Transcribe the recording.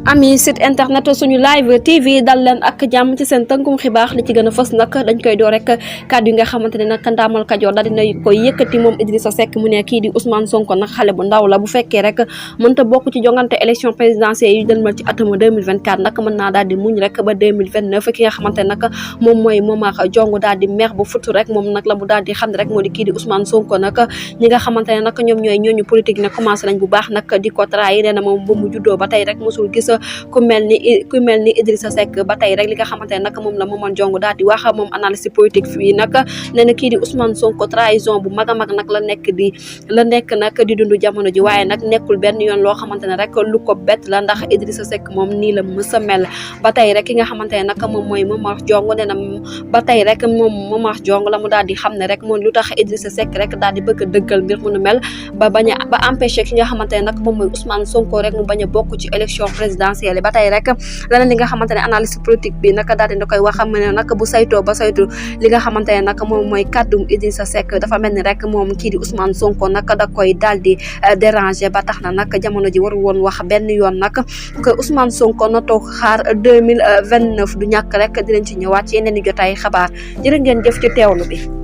ami site internet suñu live TV dal leen ak jàmm ci seen tënkum xibaar li ci gën a fës nag dañ koy door rek kàddu yi nga xamante ne nag Ndaamal Kajoor daal dina koy yëkkati moom Idrissa Seck mu ne kii di Ousmane Sonko nag xale bu ndaw la bu fekkee rek mënta bokk ci jongante élection présidentielle yi dëlmal ci atum 2024 nag mën naa daal di muñ rek ba 2029 ki nga xamante ne nag moom mooy Momar Diongue daal di mer bu futu rek moom nag la mu daal di xam ne rek moo di kii di Ousmane Sonko nag ñi nga xamante ne nag ñoom ñooy ñooñu politique ne commencé nañ bu baax nag di ko trahir nee na moom ba mu juddoo ba tey rek mosul gis ku mel ni Idrissa Seck ba tey rek li nga xamante ne nag moom la Momar Diongue daal di wax moom analyste politique fii nag nee na kii di Ousmane Sonko trahison bu mag a mag nag la nekk nag di dund jamono ji waaye nag nekkul benn yoon loo xamante ne rek lu ko bett la ndax Idrissa Seck moom nii la mës a mel ba tey rek ki nga xamante ne nag moom mooy Momar Diongue nee na ba tey rek moom Momar Diongue la mu daal di xam ne rek moom lu tax Idrissa Seck rek daal di bëgg a dëggal mbir mu nu mel ba empêché ki nga xamante ne nag moom mooy Ousmane Sonko rek mu bañ a bokk ci élection présidentielle ba tey rek leneen li nga xamante ne analyse politique bi naka daal di koy wax xam ne nag bu saytoo ba saytu li nga xamante ne nag moom mooy kàddum Idrissa Seck dafa mel ni rek moom kii di Ousmane Sonko nag da koy daal di déranger ba tax na nag jamono ji waru woon wax benn yoon nag que Ousmane Sonko na toog xaar 2029 du ñàkk rek dinañ ci ñëwaat ci yeneen i jotaay xabaar jërë ngeen jëf ci teewlu bi.